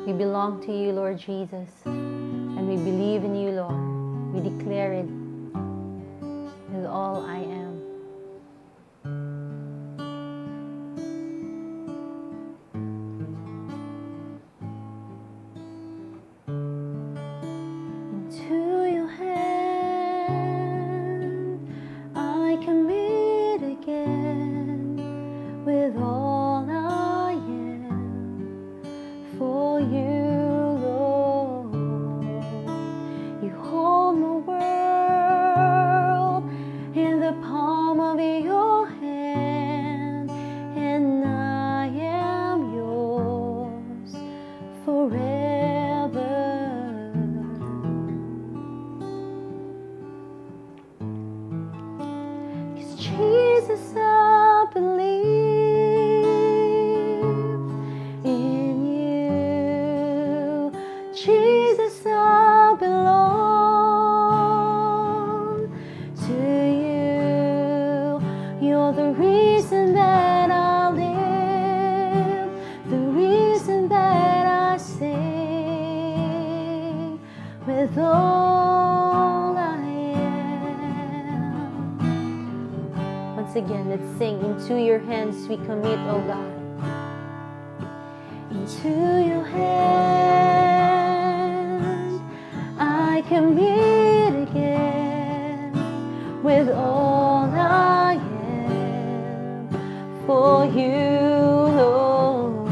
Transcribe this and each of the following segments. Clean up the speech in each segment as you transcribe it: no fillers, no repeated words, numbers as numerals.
We belong to you, Lord Jesus, and we believe in you, Lord. We declare it with all I am. Into your hand I commit again with all I am for you, Lord. You hold my world in the palm of your hand, and I am yours forever. 'Cause Jesus, I believe in you. Jesus, I belong to you. You're the reason that I live, the reason that I sing with all I am. Once again, let's sing, "Into your hands we commit, O God." Into your hands I commit again with all I am for you, Lord.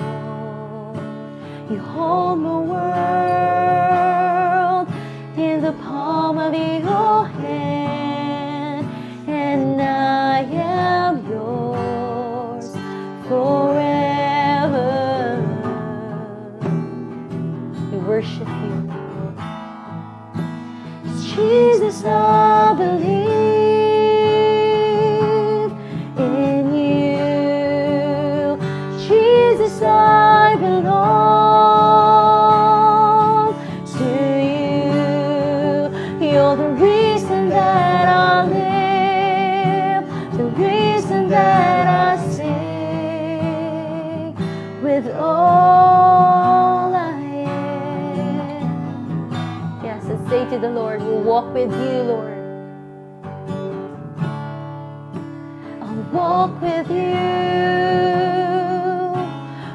You hold my world in the palm of your hand, and I am yours forever. We worship you. 'Cause Jesus, I believe in you. Jesus, I belong to you. You're the reason that I live, the reason that I sing with all I am. Yes, let's say to the Lord, we'll walk with you, Lord. I'll walk with you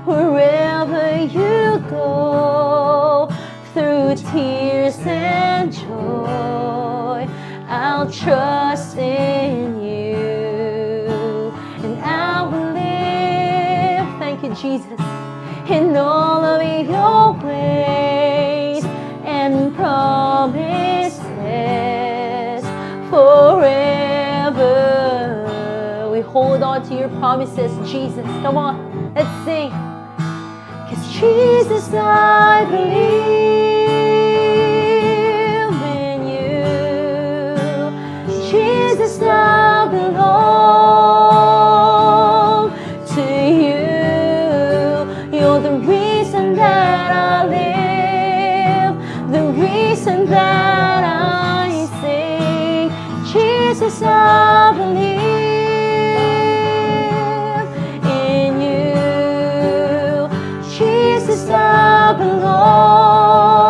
wherever you go, through tears and joy. I'll trust in you, and I will live. Thank you, Jesus, in all of your ways and promises forever. We hold on to your promises, Jesus. Come on, let's sing. 'Cause Jesus, I believe in you. Jesus, I belong to you. You're the reason that I live, the reason that I sing. Jesus, I believe in you. Jesus, I belong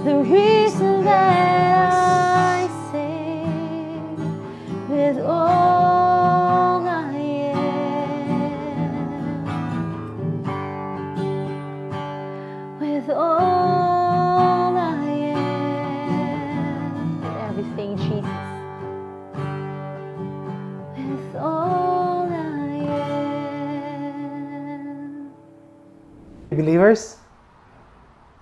The reason that I sing with all I am. With all I am. With everything, Jesus. With all I am. Believers,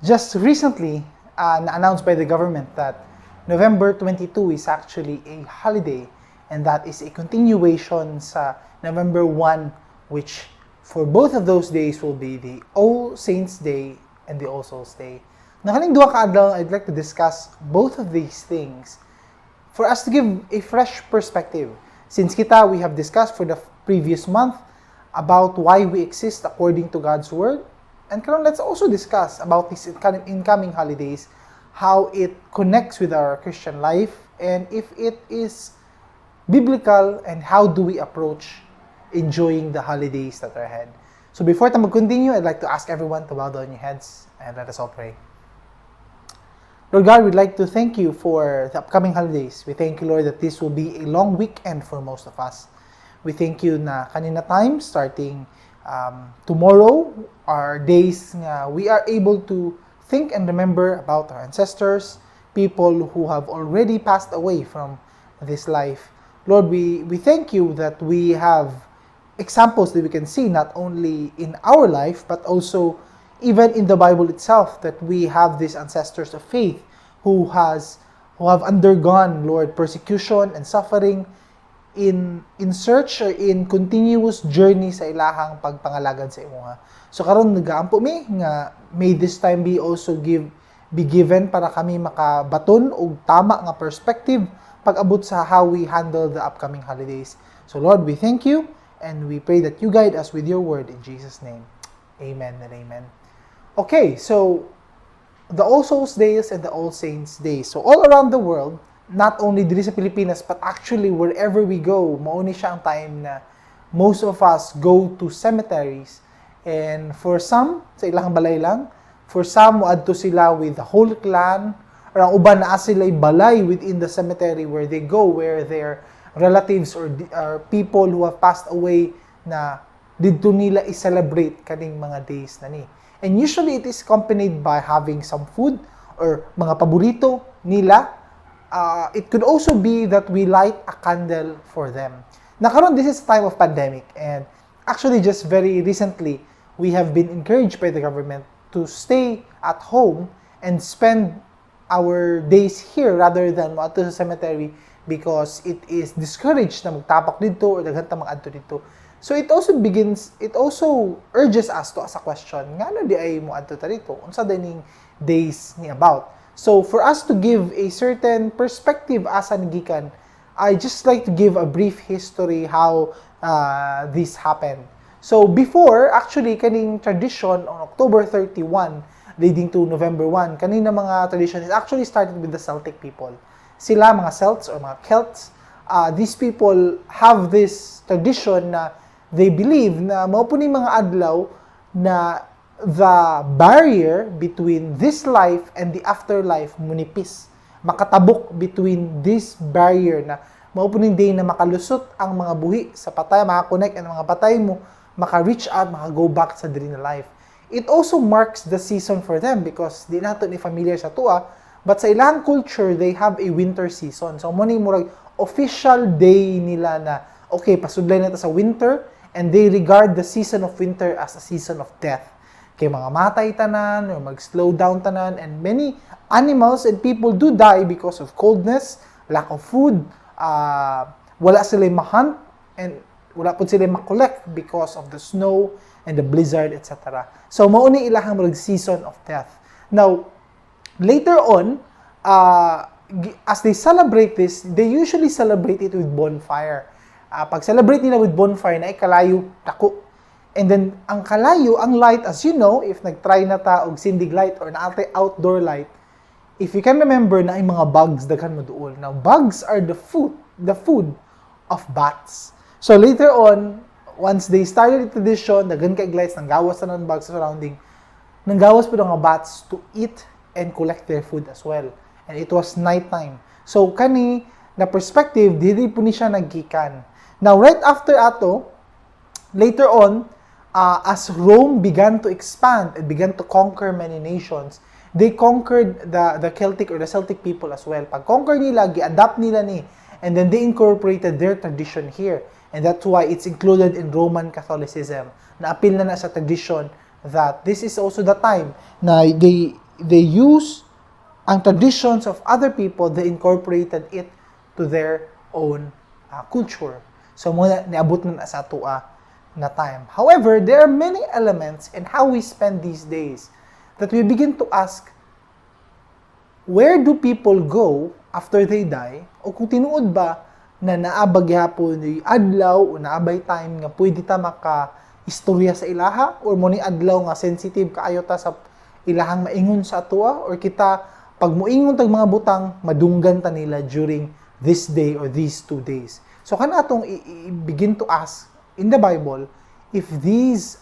just recently announced by the government that November 22 is actually a holiday, and that is a continuation sa November 1, which for both of those days will be the All Saints Day and the All Souls Day. Na kaning duha ka adlaw, I'd like to discuss both of these things for us to give a fresh perspective. Since kita, we have discussed for the previous month about why we exist according to God's Word. And karon, let's also discuss about these incoming holidays, how it connects with our Christian life, and if it is biblical, and how do we approach enjoying the holidays that are ahead. So before ta mag-continue, I'd like to ask everyone to bow down your heads and let us all pray. Lord God, we'd like to thank you for the upcoming holidays. We thank you, Lord, that this will be a long weekend for most of us. We thank you na kani na time, starting tomorrow, our days nga we are able to think and remember about our ancestors, people who have already passed away from this life. Lord, we thank you that we have examples that we can see not only in our life but also even in the Bible itself, that we have these ancestors of faith who have undergone, Lord, persecution and suffering in search or in continuous journey sa ilahang pagpangalagad sa imuha. So karon, nagaampo mi nga may this time be also give be given para kami makabaton og tama nga perspective pag-abot sa how we handle the upcoming holidays. So Lord, we thank you and we pray that you guide us with your word in Jesus' name. Amen and amen. Okay, so the All Souls Days and the All Saints Days. So all around the world, not only diri sa Pilipinas, but actually wherever we go, mao ni siya ang time na most of us go to cemeteries. And for some, sa ilang balay lang. For some, moadto sila with the whole clan, or ang uban, naa sila balay within the cemetery where they go, where their relatives or people who have passed away na didto nila i-celebrate kaning mga days na ni. And usually it is accompanied by having some food or mga paborito nila. It could also be that we light a candle for them. Na karon, this is time of pandemic, and actually just very recently we have been encouraged by the government to stay at home and spend our days here rather than moadto sa cemetery because it is discouraged na magtapak didto or daghan ta mag-adto didto. So it also urges us to ask a question, ngano diay moadto ta didto? Unsa diay ning days ni about? So for us to give a certain perspective asa ni gikan, I just like to give a brief history how this happened. So before, actually, kaning tradition on October 31 leading to November 1, kanina mga tradition is actually started with the Celtic people. Sila, mga Celts or mga Celts, these people have this tradition na they believe na mao po ni mga adlaw na the barrier between this life and the afterlife munipis. Makatabok between this barrier na mao po ning day na makalusot ang mga buhi sa patay, makakonect ang mga patay mo, maka-reach out, maka-go back sa diri na life. It also marks the season for them because di nato ni familiar sa atoa, but sa ilang culture, they have a winter season. So mo ni murag official day nila na okay, pasudlay na ta sa winter, and they regard the season of winter as a season of death. Kay mga matay tanan or mag-slow down tanan, and many animals and people do die because of coldness, lack of food, wala sila ma-hunt and wala pud sila ma-collect because of the snow and the blizzard, etc. So mao ni ilahang murag season of death. Now, later on, as they celebrate this, they usually celebrate it with bonfire. Pag celebrate nila with bonfire, na kalayo dako. And then, ang kalayo, ang light, as you know, if nag-try na ta og sindig light or naa tay outdoor light, if you can remember na ang mga bugs daghan moduol. Now, bugs are the food of bats. So later on, once they started the tradition, daghan kay lights, nanggawas na ng bugs sa surrounding, nanggawas pud ang mga bats to eat and collect their food as well. And it was nighttime. So kani na perspective, dili po ni siya naggikan. Now, right after ato, later on, as Rome began to expand and began to conquer many nations, they conquered the Celtic or the Celtic people as well. Pag conquer nila, gi-adapt nila ni, and then they incorporated their tradition here. And that's why it's included in Roman Catholicism. Naapil na na sa tradition that this is also the time na they use ang traditions of other people, they incorporated it to their own culture. So, mao na, niabot na na sa atoa na time. However, there are many elements in how we spend these days that we begin to ask, where do people go after they die? O kung tinuod ba na naa ba gihapon ni adlaw o naa bay time nga pwede ta maka istorya sa ilaha or mao ni adlaw nga sensitive kaayo ta sa ilahang maingon sa atoa or kita pag muingon tag mga butang, madunggan ta nila during this day or these 2 days? So kana atong begin to ask in the Bible if these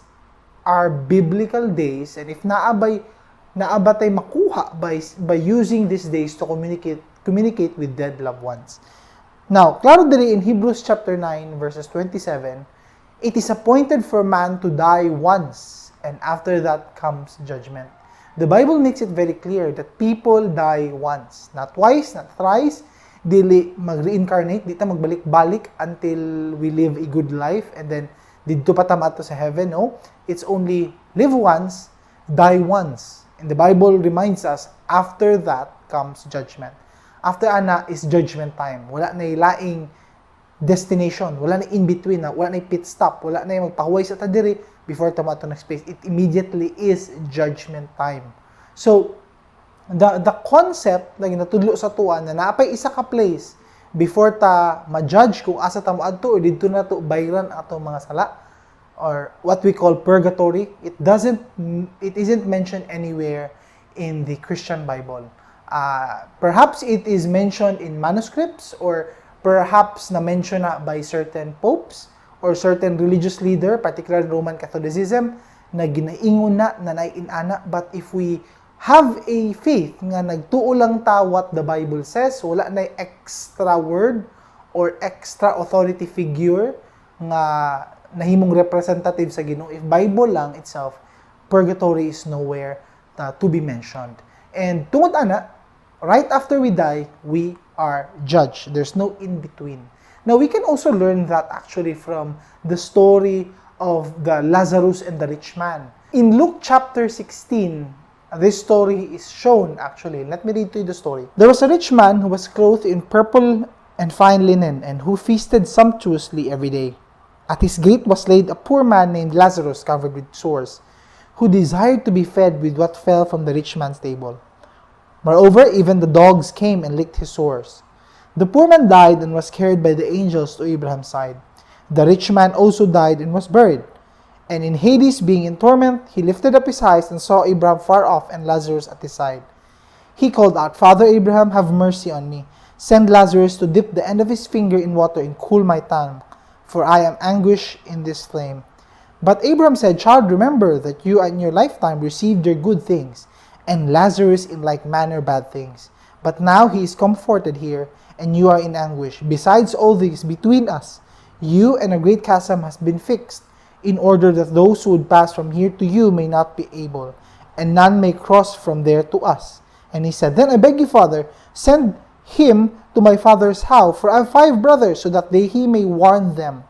are biblical days and if naa ba tay makuha by using these days to communicate with dead loved ones. Now, klaro diri in Hebrews chapter 9 verses 27, it is appointed for man to die once, and after that comes judgment. The Bible makes it very clear that people die once, not twice, not thrice, dili mag-reincarnate, di ta magbalik-balik until we live a good life and then didto pa ta maadto sa heaven. No, it's only live once, die once. And the Bible reminds us, after that comes judgment. After ana is judgment time. Wala na laing destination, wala na in between na, wala na pit stop, wala na magpahuway sa ta diri before ta moadto next place. It immediately is judgment time. So, the concept na ginatudlo sa atoa na naa pay isa ka place before ta ma-judge kung asa ta moadto or didto na to bayran atong mga sala or what we call purgatory, it isn't mentioned anywhere in the Christian Bible. Perhaps it is mentioned in manuscripts or perhaps na mention na by certain popes or certain religious leader, particularly Roman Catholicism, na ginaingon na na naay inana. But if we have a faith nga nagtuo lang ta what the Bible says, wala na extra word or extra authority figure nga nahimong representative sa Ginoo. If Bible lang itself, purgatory is nowhere to be mentioned. And tungod ana, right after we die, we are judged. There's no in between. Now, we can also learn that actually from the story of the Lazarus and the rich man. In Luke chapter 16, this story is shown actually. Let me read to you the story. There was a rich man who was clothed in purple and fine linen and who feasted sumptuously every day. At his gate was laid a poor man named Lazarus, covered with sores, who desired to be fed with what fell from the rich man's table. Moreover, even the dogs came and licked his sores. The poor man died and was carried by the angels to Abraham's side. The rich man also died and was buried. And in Hades, being in torment, he lifted up his eyes and saw Abraham far off and Lazarus at his side. He called out, "Father Abraham, have mercy on me. Send Lazarus to dip the end of his finger in water and cool my tongue, for I am anguished in this flame." But Abraham said, "Child, remember that you in your lifetime received your good things, and Lazarus in like manner bad things. But now he is comforted here, and you are in anguish. Besides all this, between us, you and a great chasm has been fixed, in order that those who would pass from here to you may not be able, and none may cross from there to us." And he said, "Then I beg you, Father, send him to my father's house, for I have five brothers, so that he may warn them,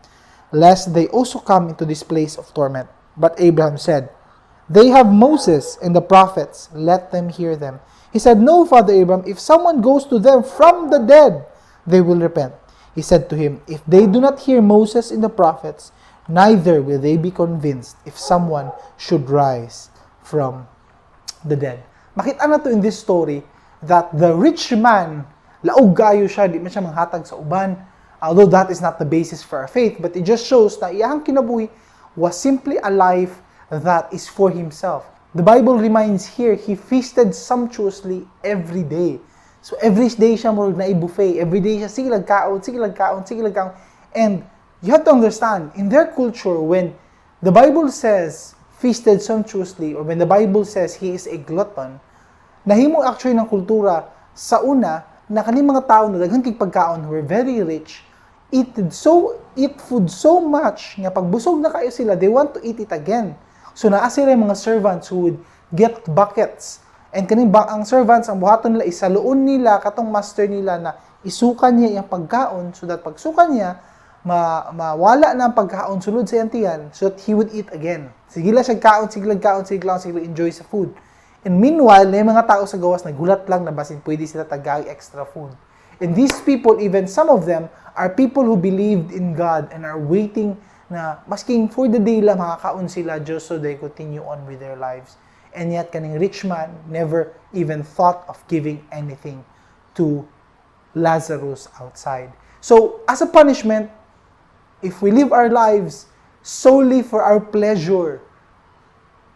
lest they also come into this place of torment." But Abraham said, "They have Moses and the prophets, let them hear them." He said, "No, Father Abraham, if someone goes to them from the dead, they will repent." He said to him, "If they do not hear Moses and the prophets, neither will they be convinced if someone should rise from the dead." Makita nato in this story that the rich man, laog kaayo siya, di man siya manghatag sa uban. Although that is not the basis for our faith, but it just shows na iyang kinabuhi was simply a life that is for himself. The Bible reminds here, he feasted sumptuously every day. So every day siya murag naay buffet. Every day siya, sige lang kaon, sige lang kaon, sige lang kaon. And you have to understand, in their culture, when the Bible says feasted sumptuously, or when the Bible says he is a glutton, Nahimo actually ng kultura sa una na kaning mga tao na daghan kay pagkaon, who were very rich, eat food so much nga pagbusog na kayo sila, they want to eat it again. So naa sila yung mga servants who would get buckets. And kaning ba, ang servants, ang buhaton nila, isaluon nila katong master nila na isuka niya iyang pagkaon so that pagsuka niya, mawala na ang pagkaon sulod sa iyang tiyan so that he would eat again. Sige lang siya kaon, sige lang kaon, sige lang, sige lang enjoy sa food. And meanwhile, may mga tao sa gawas naghulat lang na basin pwede sila tagay extra food. And these people, even some of them, are people who believed in God and are waiting na masking for the day lang makakaon sila just so they continue on with their lives. And yet, kaning rich man never even thought of giving anything to Lazarus outside. So, as a punishment, if we live our lives solely for our pleasure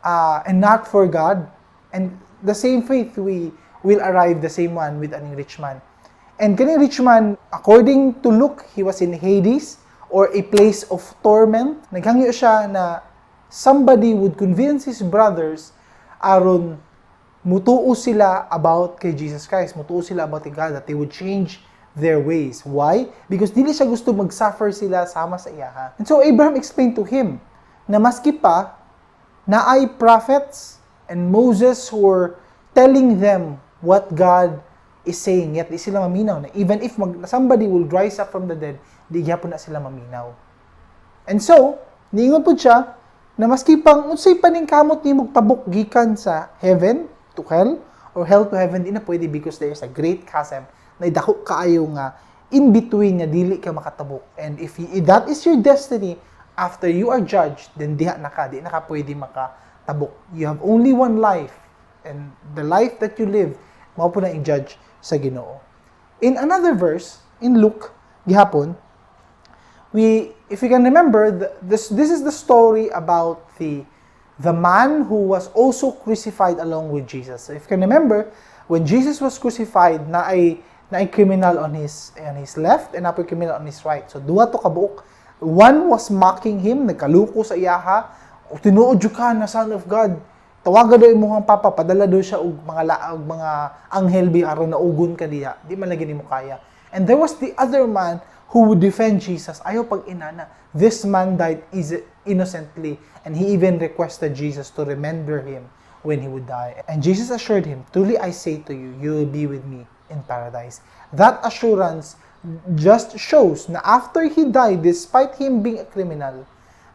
and not for God, and the same faith, we will arrive the same one with aning rich man. And kaning rich man, according to Luke, he was in Hades or a place of torment. Naghangyo siya na somebody would convince his brothers aron mutuo sila about kay Jesus Christ, mutuo sila about kay God, that they would change their ways. Why? Because dili siya gusto mag-suffer sila sama sa iyaha. And so Abraham explained to him na maski pa naay prophets and Moses who were telling them what God is saying, yet di sila maminaw. Na even if somebody will rise up from the dead, di gyapon na sila maminaw. And so, niingon po siya na maski pang unsay paningkamot nimo tabok gikan sa heaven to hell or hell to heaven, di na pwede because there is a great chasm na dako kaayo nga in between nga dili ka makatabok. And if that is your destiny, after you are judged, then diha na ka, di na ka pwede makatabok. You have only one life, and the life that you live, mao po na i-judge sa Ginoo. In another verse, in Luke, gihapon, if you can remember, this is the story about the man who was also crucified along with Jesus. So if you can remember, when Jesus was crucified, naay criminal on his left and naay criminal on his right. So duha to kabuok. One was mocking him, nagkaluko sa iyaha. "O, tinuod jud ka na Son of God. Tawaga daw imong papa, padala daw siya og mga anghel bi aron naugon ka diha. Di man lagi nimo kaya." And there was the other man who would defend Jesus. Ayaw pag inana. This man died innocently, and he even requested Jesus to remember him when he would die. And Jesus assured him, "Truly I say to you, you will be with me in paradise." That assurance just shows na after he died, despite him being a criminal,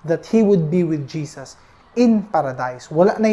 that he would be with Jesus in paradise. Wala na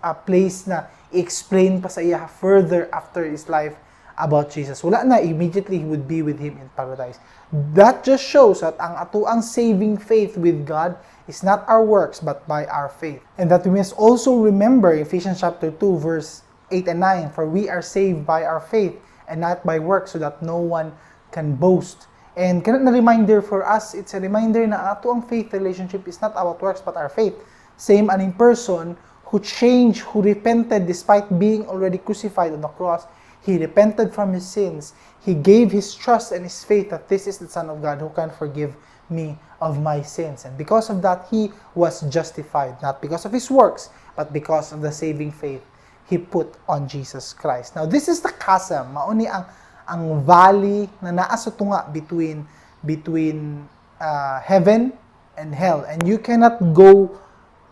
a place na i-explain pa sa iya further after his life about Jesus. Wala na, immediately he would be with him in paradise. That just shows that ang atoang saving faith with God is not our works but by our faith. And that we must also remember Ephesians chapter 2 verse 8 and 9, "For we are saved by our faith and not by works, so that no one can boast." And kana na reminder for us, it's a reminder na ato ang faith relationship is not about works but our faith. Same aning person who changed, who repented despite being already crucified on the cross. He repented from his sins. He gave his trust and his faith that this is the Son of God who can forgive me of my sins. And because of that, he was justified, not because of his works, but because of the saving faith he put on Jesus Christ. Now, this is the chasm. Mao ni ang valley na naa sa tunga between heaven and hell. And you cannot go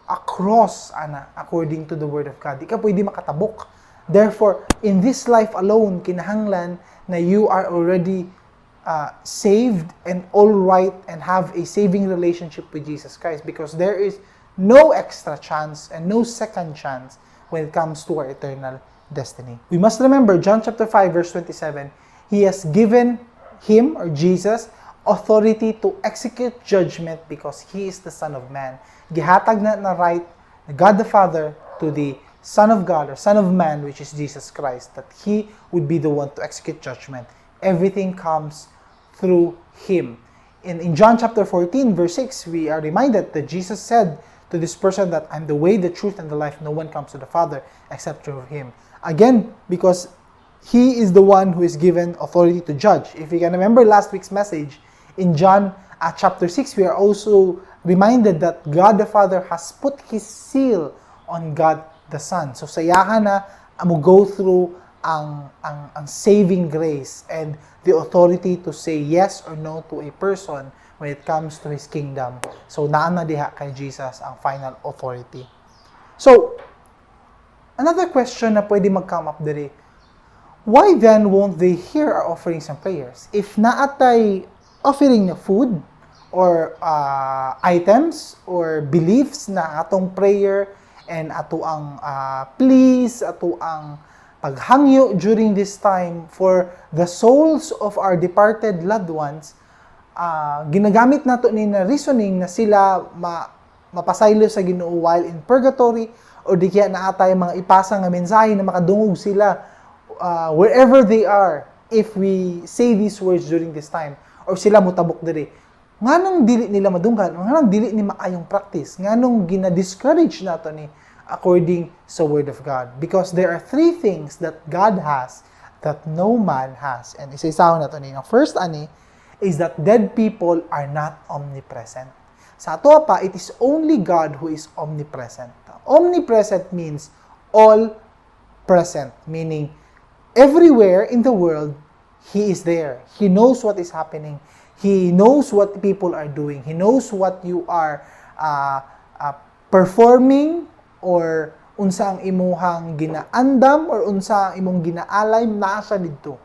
across ana according to the word of God. Di ka pwede makatabok. Therefore, in this life alone, kinahanglan na you are already saved and all right and have a saving relationship with Jesus Christ because there is no extra chance and no second chance when it comes to our eternal destiny. We must remember John chapter 5 verse 27. He has given him, or Jesus, authority to execute judgment because he is the Son of Man. Gihatag na right God the Father to the Son of God or Son of Man, which is Jesus Christ, that he would be the one to execute judgment. Everything comes through him. In John chapter 14, verse 6, we are reminded that Jesus said to this person that "I'm the way, the truth, and the life. No one comes to the Father except through him." Again, because he is the one who is given authority to judge. If you can remember last week's message, in John chapter 6, we are also reminded that God the Father has put his seal on God the Son. So sayahan na Mo go through ang saving grace and the authority to say yes or no to a person when it comes to His kingdom. So naa na diha kay Jesus ang final authority. So, another question na pwede mag-come up diri, why then won't they hear our offerings and prayers? If naa tay offering na food or items or beliefs na atong prayer and ato ang please, ato ang paghangyo during this time for the souls of our departed loved ones, ginagamit nato ni na reasoning na sila mapasaylo sa Ginoo while in purgatory or di kaya naa tay mga ipasa nga mensahe na makadungog sila wherever they are if we say these words during this time or sila mutabok diri, nganong dili nila madunggan? Nganong dili ni maayong practice? Nganong gina-discourage nato ni according sa word of God? Because there are three things that God has that no man has, and isa-isahon nato ni. Ang first ani is that dead people are not omnipresent. Sa ato pa, it is only God who is omnipresent. Omnipresent means all present, meaning everywhere in the world, He is there. He knows what is happening. He knows what people are doing. He knows what you are performing or unsa ang imuhang ginaandam or unsa ang imong ginaalay, naa siya didto.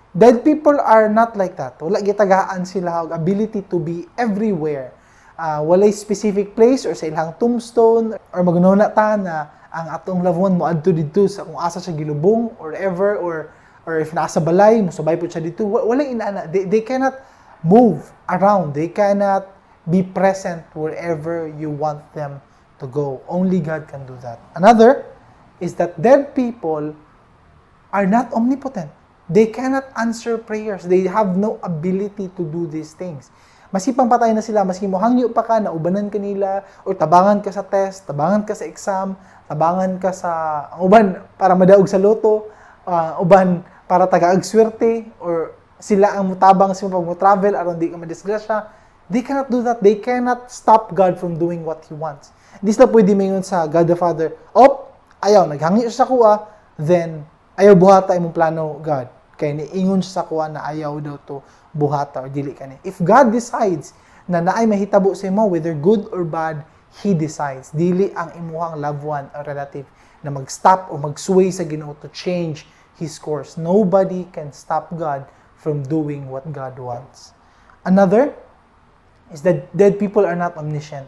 Dead people are not like that. Wala gitagaan sila og ability to be everywhere. Walay specific place or sa ilang tombstone or magnuna ta na ang atong loved one moadto didto sa kung asa siya gilubong or ever or if nasa balay mosabay po siya didto. Walay inana. They cannot move around. They cannot be present wherever you want them to go. Only God can do that. Another is that dead people are not omnipotent. They cannot answer prayers. They have no ability to do these things. Maski pang patay na sila, maski mohangyo pa ka, na ubanan ka nila, or tabangan ka sa test, tabangan ka sa exam, tabangan ka sa, ang uban para madaog sa lotto, uban para tagaag swerte, or sila ang mutabang sa pag mo travel aron di ka madisgrasya. They cannot do that. They cannot stop God from doing what He wants. Hindi sila pwede mingon sa God the Father, "Op, ayaw, naghangyo siya sa akoa, then ayaw buhata imong plano, God. Kay niingon siya sa akoa na ayaw daw to buhata or dili kani." If God decides na naay mahitabo sa imo, whether good or bad, He decides. Dili ang imuhang loved one or relative na mag-stop o mag-sway sa Ginoo to change His course. Nobody can stop God from doing what God wants. Another is that dead people are not omniscient.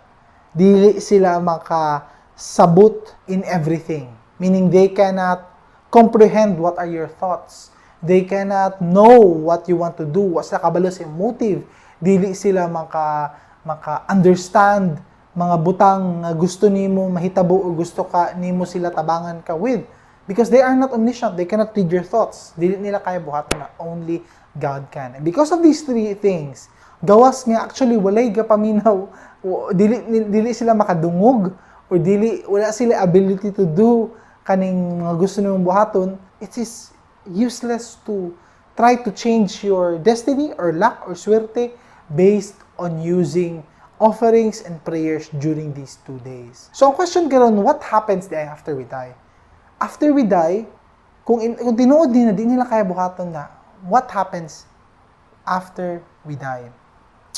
Dili sila makasabot in everything. Meaning they cannot comprehend what are your thoughts. They cannot know what you want to do. Wa sila kabalo sa imong motive. Dili sila maka understand mga butang nga gusto nimo mahitabo o gusto ka nimo sila tabangan ka with. Because they are not omniscient. They cannot read your thoughts. Dili nila kaya buhaton na only God can. And because of these three things, gawas nga actually walay gapaminaw, dili sila makadungog or dili wala sila ability to do kaning mga gusto nimong buhaton, it is useless to try to change your destiny or luck or swerte based on using offerings and prayers during these 2 days. So, ang question karon, what happens the after we die? After we die, kung tinuod din na di nila kaya buhaton na, what happens after we die?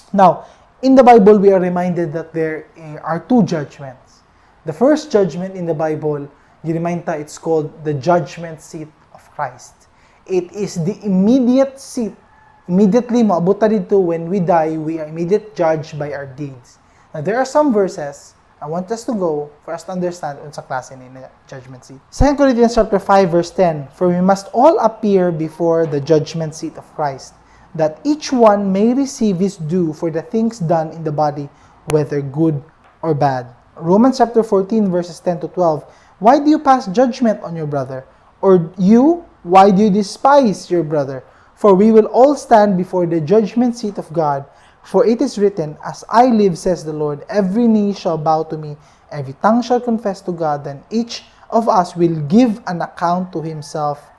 Now, in the Bible, we are reminded that there are two judgments. The first judgment in the Bible, gi-remind ta, it's called the judgment seat of Christ. It is the immediate seat. Immediately, moabot ta didto when we die, we are immediate judged by our deeds. Now, there are some verses I want us to go for us to understand unsa klase ni na judgment seat. 2 Corinthians chapter 5 verse 10, "For we must all appear before the judgment seat of Christ, that each one may receive his due for the things done in the body, whether good or bad." Romans chapter 14 verses 10 to 12, "Why do you pass judgment on your brother? Or you, why do you despise your brother? For we will all stand before the judgment seat of God. For it is written, 'As I live, says the Lord, every knee shall bow to me, every tongue shall confess to God,' then each of us will give an account to himself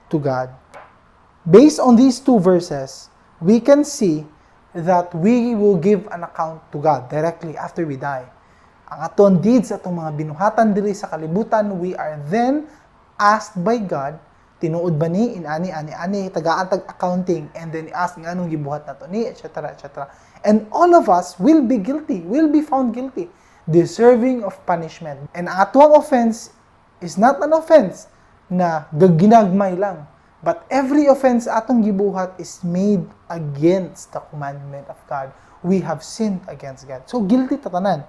to God." Based on these two verses, we can see that we will give an account to God directly after we die. Ang atong deeds, atong mga binuhatan diri sa kalibutan, we are then asked by God, "Tinuod ba ni inani ani ani?" Tagaan tag accounting and then ask nga anong gibuhat nato ni, etc., etc. And all of us will be guilty, will be found guilty, deserving of punishment. And ang atuang offense is not an offense na ginagmay lang, but every offense atong gibuhat is made against the commandment of God. We have sinned against God, so guilty ta tanan.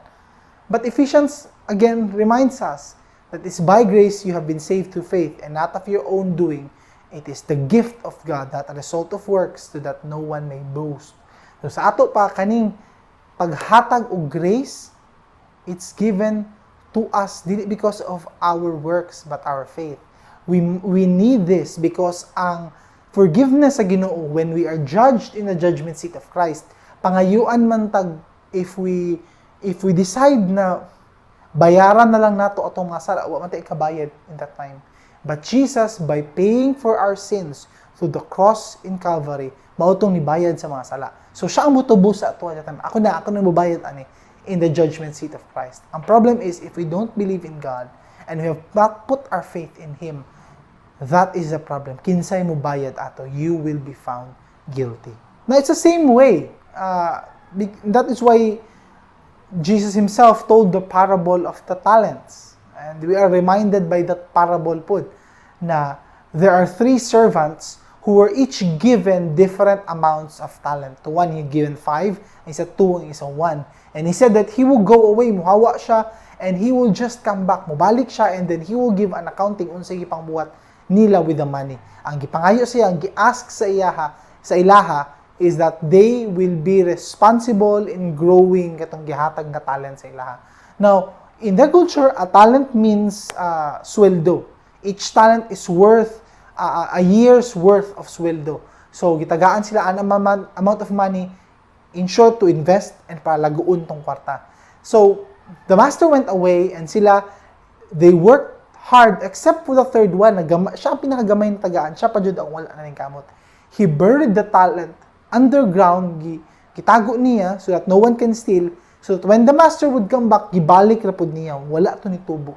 But Ephesians again reminds us that it's by grace you have been saved through faith and not of your own doing. It is the gift of God, not a result of works, so that no one may boast. So sa ato pa, kaning paghatag og grace, it's given to us dili because of our works but our faith. We need this because ang forgiveness sa Ginoo, when we are judged in the judgment seat of Christ, pangayuan man tag if we decide na bayaran na lang nato atong mga sala, wa man tay ikabayad in that time. But Jesus, by paying for our sins through the cross in Calvary, mao tong nibayad sa mga sala. So siya ang mutubos sa ato at that time. Ako na mobayad ani in the judgment seat of Christ. Ang problem is if we don't believe in God and we have not put our faith in Him, that is the problem. Kinsay mo bayad ato, you will be found guilty. Now, it's the same way. That is why Jesus himself told the parable of the talents. And we are reminded by that parable pud na there are three servants who were each given different amounts of talent. To one, he given five, isa two, ang isa one. And he said that he will go away, muhawa siya, and he will just come back. Mubalik siya, and then he will give an accounting unsay gipangbuhat nila with the money. Ang gipangayo siya, ang gi-ask sa ilaha, is that they will be responsible in growing katong gihatag nga talent sa ilaha. Now, in their culture, a talent means sweldo. Each talent is worth a year's worth of sweldo. So, gitagaan sila an amount of money, in short, to invest and para laguon tong kwarta. So, the master went away and sila, they worked hard except for the third one. Siya ang pinakagamay na tagaan. Siya pa jud ang wala na ning kamot. He buried the talent underground, gitago niya so that no one can steal, so that when the master would come back, gibalik ra pud niya. Wala to nitubo.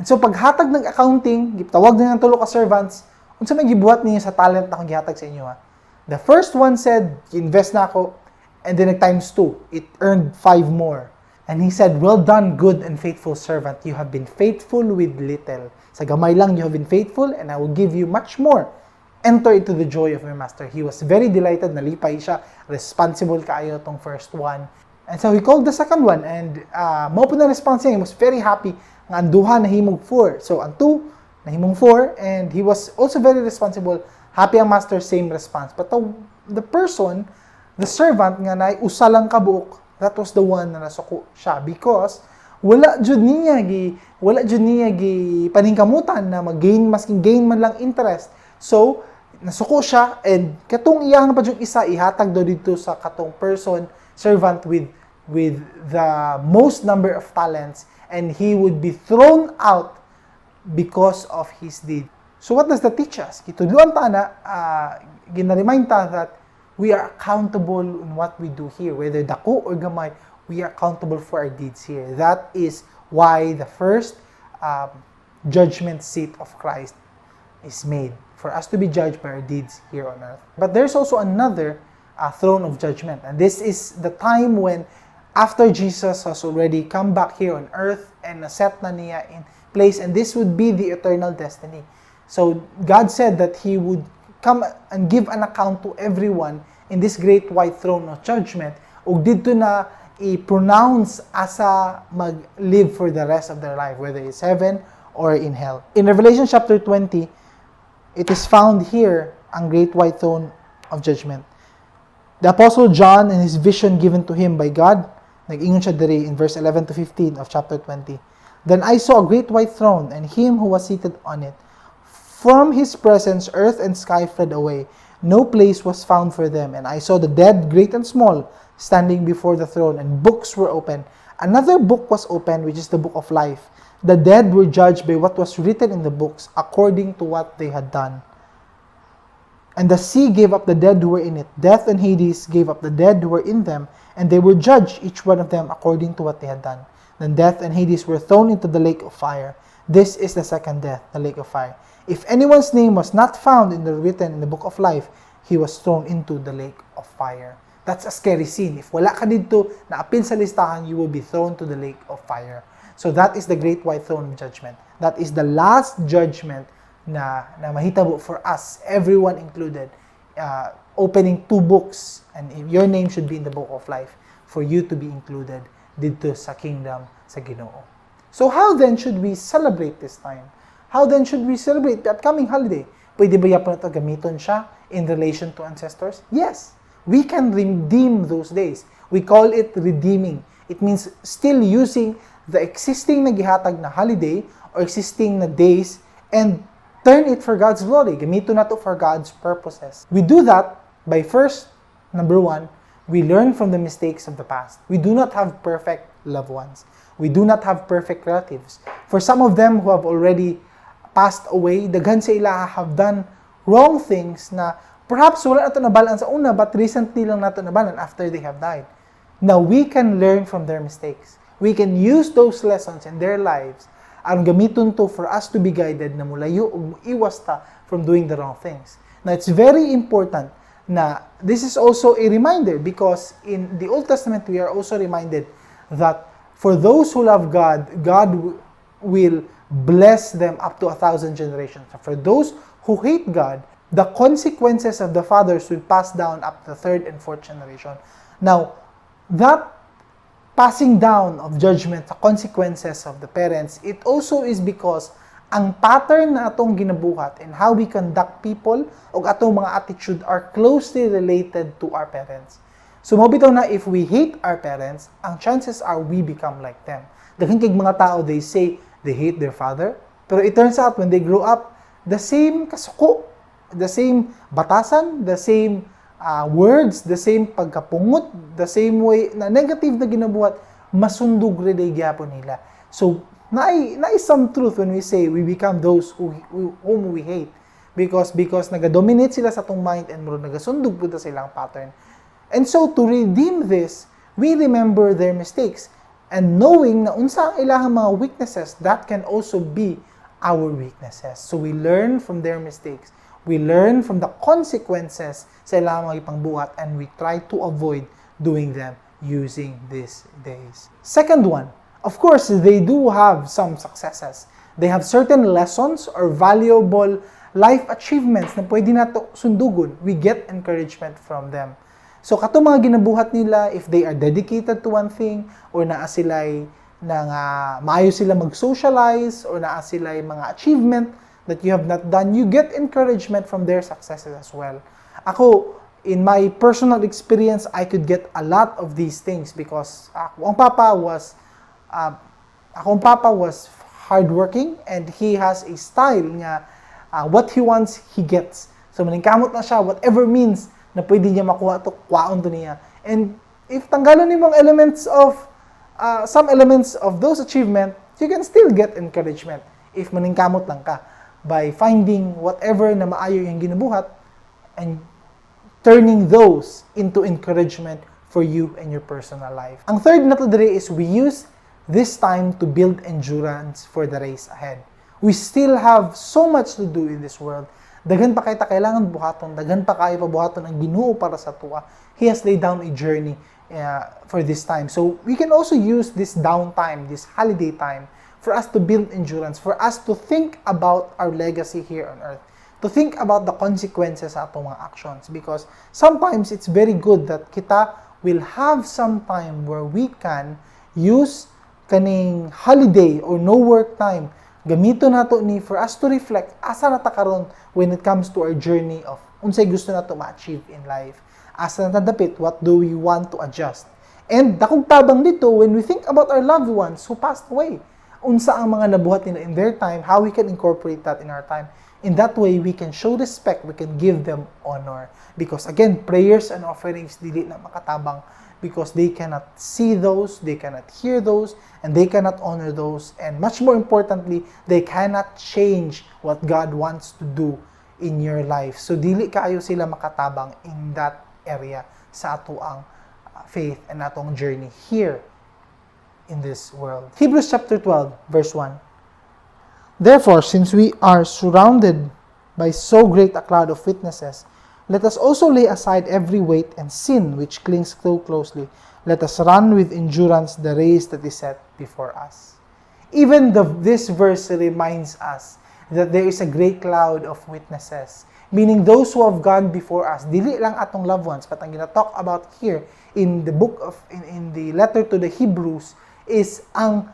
And so paghatag ng accounting, gitawag na ng tulo ka servants, "Unsa may gibuhat niyo sa talent na akong gihatag sa inyo ha?" The first one said, "Invest na ako," and then nag times two. It earned five more. And he said, "Well done, good and faithful servant. You have been faithful with little. Sa gamay lang you have been faithful, and I will give you much more. Enter into the joy of your master." He was very delighted, nalipay siya, responsible kaayo tong first one. And so he called the second one, and mao po na response niya, he was very happy nga ang duha nahimog four. So ang two, nahimong four, and he was also very responsible. Happy ang master, same response. But the person, the servant nga naay usa lang kabuok, that was the one na nasuko siya because wala jud niya gi paningkamutan na mag-gain masking gain man lang interest. So nasuko siya, and katong iyang pa jud isa ihatag daw dito sa katong person, servant with the most number of talents, and he would be thrown out because of his deed. So what does that teach us? Gitudloan ta na, gina-remind ta that we are accountable in what we do here. Whether dako or gamay, we are accountable for our deeds here. That is why the first judgment seat of Christ is made for us to be judged by our deeds here on earth. But there's also another throne of judgment. And this is the time when after Jesus has already come back here on earth and set na niya in place, and this would be the eternal destiny. So God said that He would come and give an account to everyone in this great white throne of judgment, ug didto na i-pronounce asa mag-live for the rest of their life, whether it's heaven or in hell. In Revelation chapter 20, it is found here ang great white throne of judgment. The Apostle John, in his vision given to him by God, nag-ingon siya diri in verse 11 to 15 of chapter 20. "Then I saw a great white throne and him who was seated on it. From his presence earth and sky fled away. No place was found for them. And I saw the dead, great and small, standing before the throne, and books were opened. Another book was opened, which is the book of life. The dead were judged by what was written in the books, according to what they had done. And the sea gave up the dead who were in it. Death and Hades gave up the dead who were in them, and they were judged, each one of them, according to what they had done. Then death and Hades were thrown into the lake of fire. This is the second death, the lake of fire. If anyone's name was not found in the written in the book of life, he was thrown into the lake of fire. That's a scary scene. If wala ka didto naapil sa listahan, you will be thrown to the lake of fire. So that is the great white throne of judgment. That is the last judgment na mahitabo for us, everyone included. Opening two books, and if your name should be in the book of life for you to be included didto sa kingdom sa Ginoo. So how then should we celebrate this time? How then should we celebrate the upcoming holiday? Pwede ba gihapon nato gamiton siya in relation to ancestors? Yes. We can redeem those days. We call it redeeming. It means still using the existing na gihatag na holiday or existing na days and turn it for God's glory. Gamiton nato for God's purposes. We do that by first, number one, we learn from the mistakes of the past. We do not have perfect loved ones. We do not have perfect relatives. For some of them who have already passed away, daghan sa ila have done wrong things na perhaps wala nato nabal-an sa una, but recently lang nato nabal-an after they have died. Now, we can learn from their mistakes. We can use those lessons in their lives aron gamiton to for us to be guided na mulayo ug muiwas ta from doing the wrong things. Now, it's very important na this is also a reminder because in the Old Testament, we are also reminded that for those who love God, God will bless them up to 1,000 generations. For those who hate God, the consequences of the fathers will pass down up to the third and fourth generation. Now, that passing down of judgment, the consequences of the parents, it also is because ang pattern na atong ginabuhat and how we conduct people o atong mga attitude are closely related to our parents. So mao bitaw na if we hate our parents, ang chances are we become like them. Daghan kay mga tao, they say they hate their father, pero it turns out when they grow up, the same kasuko, the same batasan, the same words, the same pagkapungot, the same way na negative na ginabuhat, masundog rin ay gyapon nila. So, naay some truth when we say we become those whom we hate because nagadominate sila sa atong mind and murag nagasundog pud sa ilang pattern. And so to redeem this, we remember their mistakes and knowing na unsa ang ilahang mga weaknesses, that can also be our weaknesses. So we learn from their mistakes. We learn from the consequences sa ilang mga ipangbuhat and we try to avoid doing them using these days. Second one, of course, they do have some successes. They have certain lessons or valuable life achievements na pwede nato sundugon. We get encouragement from them. So kato mga ginabuhat nila, if they are dedicated to one thing or naa sila'y na nga maayo sila mag-socialize or naa sila'y mga achievement that you have not done, you get encouragement from their successes as well. Ako, in my personal experience, I could get a lot of these things because akong papa was hardworking and he has a style nga what he wants, he gets. So maningkamot na siya, whatever means na pwede niya makuha to, kwaon to niya. And if tanggalon nimo ang elements of some elements of those achievement, you can still get encouragement if maningkamot lang ka by finding whatever na maayo yung ginabuhat and turning those into encouragement for you and your personal life. Ang third nato diri is we use this time to build endurance for the race ahead. We still have so much to do in this world. Daghan pa kay ta kailangan buhaton, daghan pa kayo pabuhaton ang Ginoo para sa atoa. He has laid down a journey for this time. So we can also use this downtime, this holiday time, for us to build endurance, for us to think about our legacy here on earth, to think about the consequences sa atong mga actions. Because sometimes it's very good that kita will have some time where we can use kaning holiday or no work time. Gamito nato ni for us to reflect asa na ta karon when it comes to our journey of unsay gusto nato ma-achieve in life. Asa na ta dapit, what do we want to adjust? And dakong tabang didto when we think about our loved ones who passed away. Unsa ang mga nabuhat nila in their time, how we can incorporate that in our time. In that way, we can show respect, we can give them honor. Because again, prayers and offerings dili na makatabang because they cannot see those, they cannot hear those, and they cannot honor those. And much more importantly, they cannot change what God wants to do in your life. So dili kaayo sila makatabang in that area sa atoang faith and atong journey here in this world. Hebrews chapter 12, verse 1. "Therefore, since we are surrounded by so great a cloud of witnesses, let us also lay aside every weight and sin which clings so closely. Let us run with endurance the race that is set before us." Even this verse reminds us that there is a great cloud of witnesses. Meaning those who have gone before us, dili lang atong loved ones, but ang gina-talk about here in the letter to the Hebrews is ang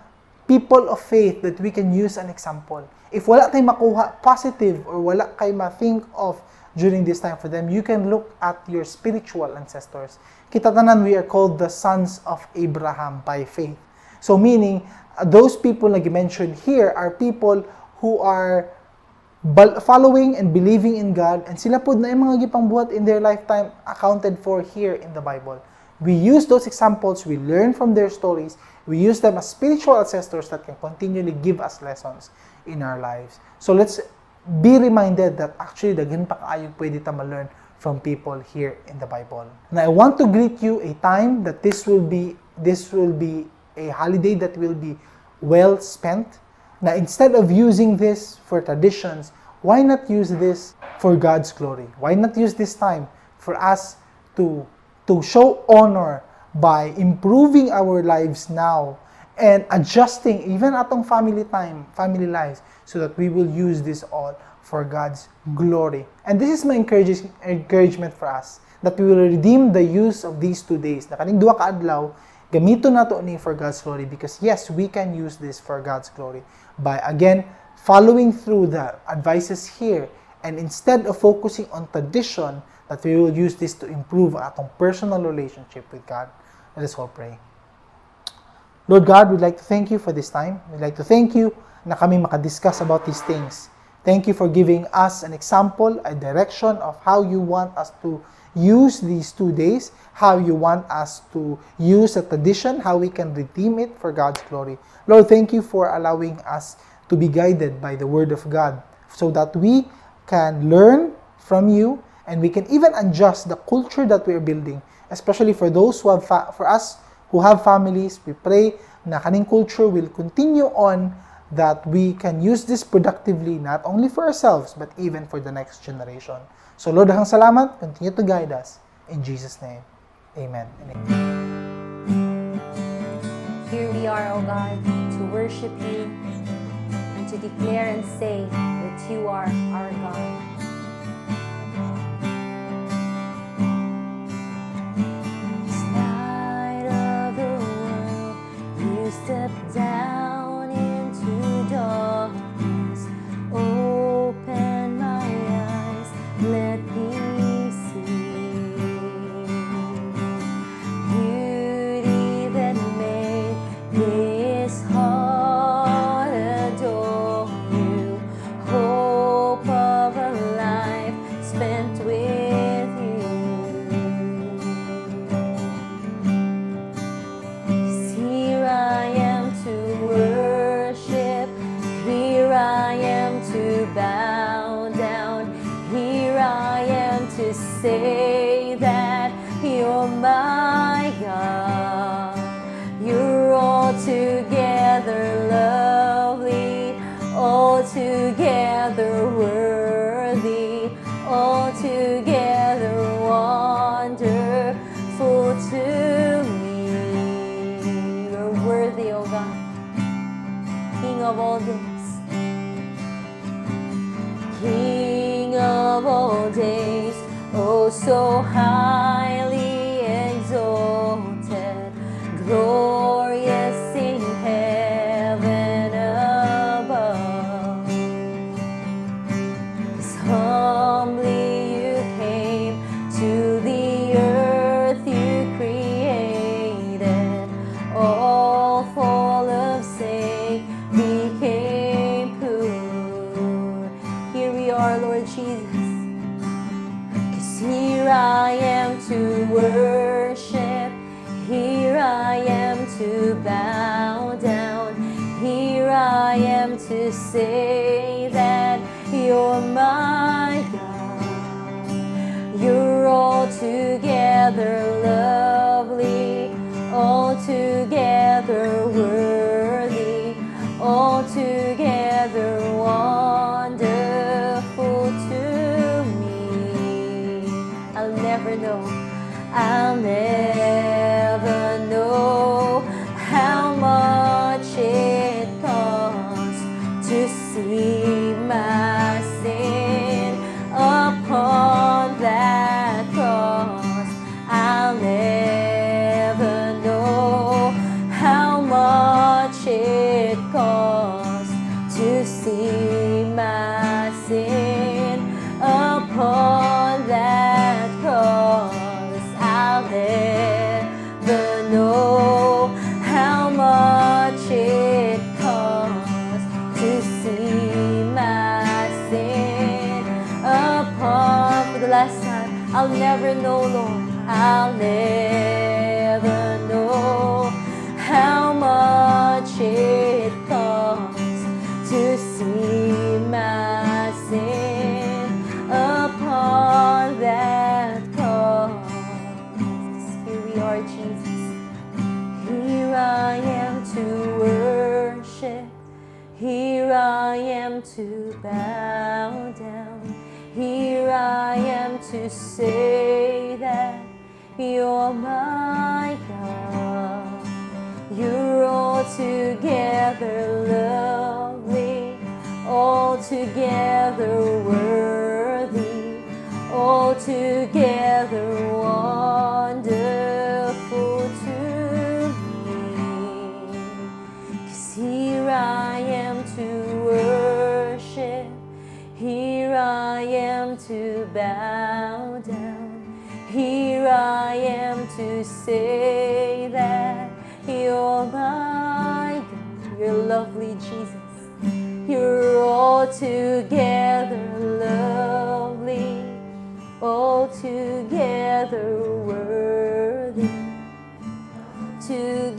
people of faith that we can use an example. If wala tay makuha positive or wala kay ma-think of during this time for them, you can look at your spiritual ancestors. Kita tanan, we are called the sons of Abraham by faith. So meaning, those people na mentioned here are people who are following and believing in God, and sila pod naay mga gipangbuhat in their lifetime accounted for here in the Bible. We use those examples, we learn from their stories, we use them as spiritual ancestors that can continually give us lessons in our lives. So let's be reminded that actually daghan pa kaayo pwede ta ma-learn from people here in the Bible. And I want to greet you a time that this will be a holiday that will be well spent. Na instead of using this for traditions, why not use this for God's glory? Why not use this time for us to show honor by improving our lives now and adjusting even atong family time, family lives, so that we will use this all for God's glory? And this is my encouragement for us, that we will redeem the use of these 2 days. Na kaning duha ka adlaw, gamiton nato ni for God's glory, because yes, we can use this for God's glory by again following through the advices here, and instead of focusing on tradition, that we will use this to improve atong personal relationship with God. Let us all pray. Lord God, we'd like to thank you for this time. We'd like to thank you na kami makadiscuss about these things. Thank you for giving us an example, a direction of how you want us to use these 2 days, how you want us to use a tradition, how we can redeem it for God's glory. Lord, thank you for allowing us to be guided by the Word of God so that we can learn from you and we can even adjust the culture that we are building, especially for us who have families. We pray na kaning culture will continue on, that we can use this productively not only for ourselves but even for the next generation. So Lord, daghang salamat. Continue to guide us. In Jesus' name, amen and amen. Here we are, O God, to worship you and to declare and say that you are our God. Light of the world, you step down into darkness. Open my eyes, let me see beauty that made this heart adore you. Hope of a life spent with you. 'Cause here I am to worship, here I am to bow down, here I am to say that you're my God. You're altogether lovely, altogether worthy, altogether wonderful to me. You're worthy, O God, King of all days. King of all days, oh so highly exalted, glorious in heaven above. As humbly you came to the earth you created, all for love's sake became poor. Here we are, Lord Jesus. 'Cause here I am to worship, here I am to bow down, here I am to say that you're my God. You're altogether lovely, altogether worthy, altogether Never know. I'll never know how much it costs to see my sin upon that cross. I'll never know how much it costs to see my sin upon that cross. I'll never know how much it costs to see my sin upon. For the last time, I'll never know, Lord. I'll never know how much it costs to see my sin upon that cross. Here we are, Jesus. Here I am to worship. Here I am to bow down. Here I am to say that you're my God. You're altogether lovely, altogether worthy, altogether wonderful to me. 'Cause here I am to worship, here I am to bow down, here I am to say that you're my God. You're lovely, Jesus. You're altogether lovely, altogether worthy, together